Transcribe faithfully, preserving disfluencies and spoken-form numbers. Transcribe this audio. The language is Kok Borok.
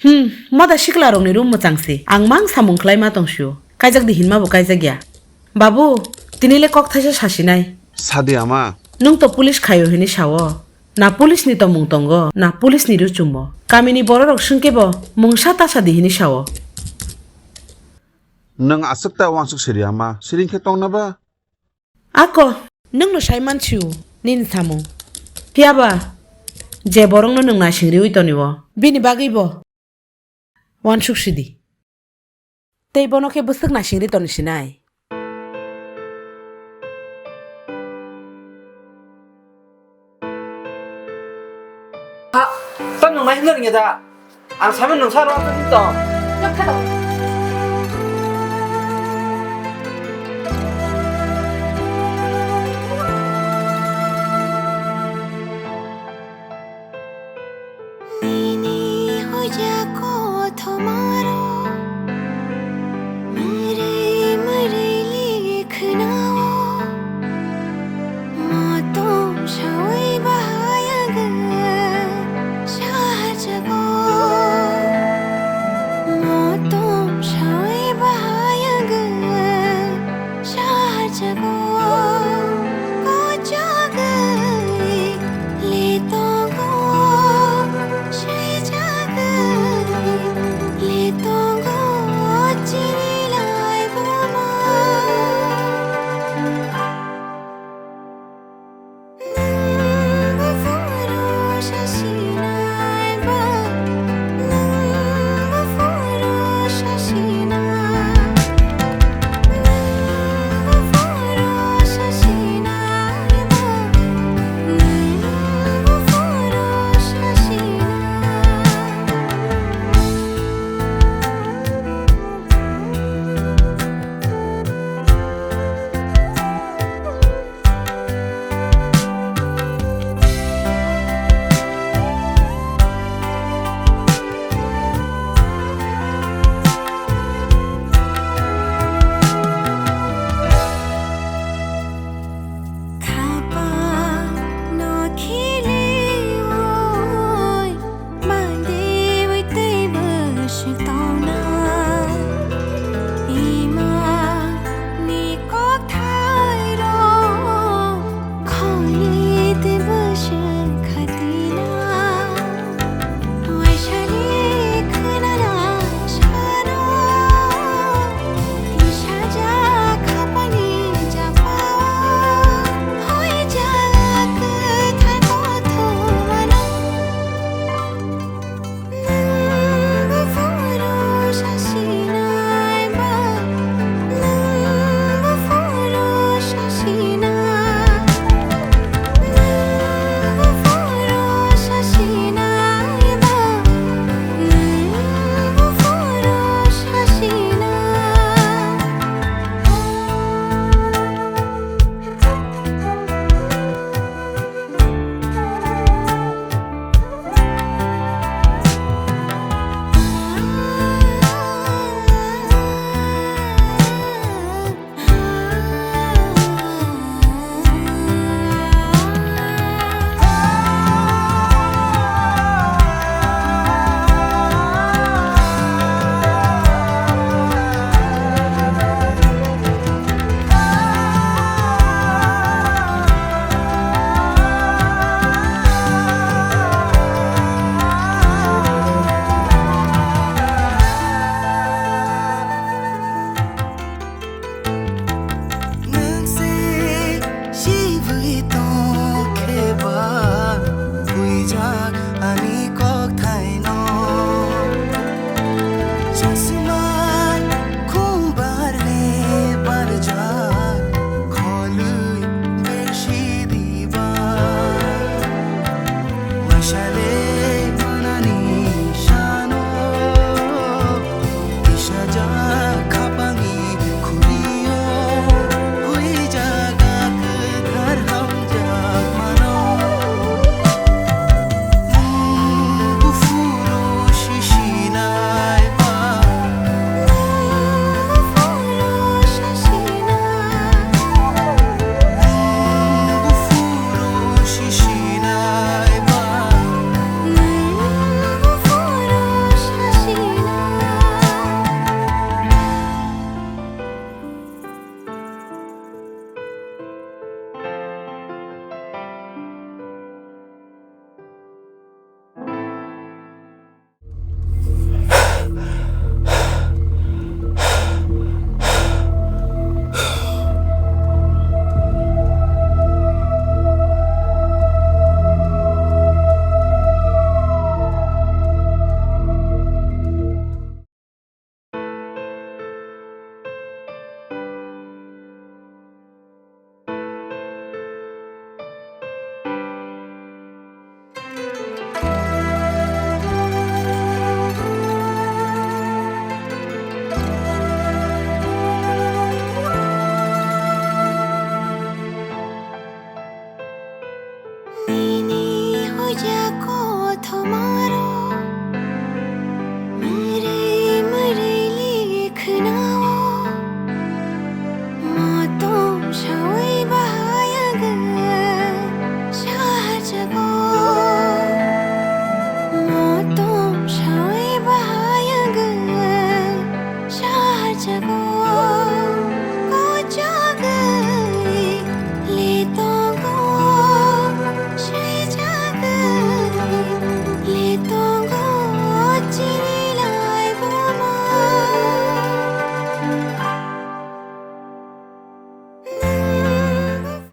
Hmm, moda sikla rokni room mwchang si. Ang mang samung khlai ma tong sio. Kaijak di hinma bo kaijak ya. Babu, tini le kok thaisa sasinai. Sadi ama. Nwng to police khaio hini sao. Na police ni to mung tongo, na police ni ruchumbo. Kamini bororok swngke bo mungsa ta sadi hini sao. Nwng aswk ta wansuk siri ama. Siring khe tongna ba? Ako, nwng no sai man sio, nini samung. Phiya ba, je borok no nwng naising riwi toni o. Bini bagwi bo. Wansuk sidi. Tei bono khe bwswk naising ri toni sinai. Ha, tamo nwng nai hwnwi rwngya da? Ang saimano nwng sa rw tong.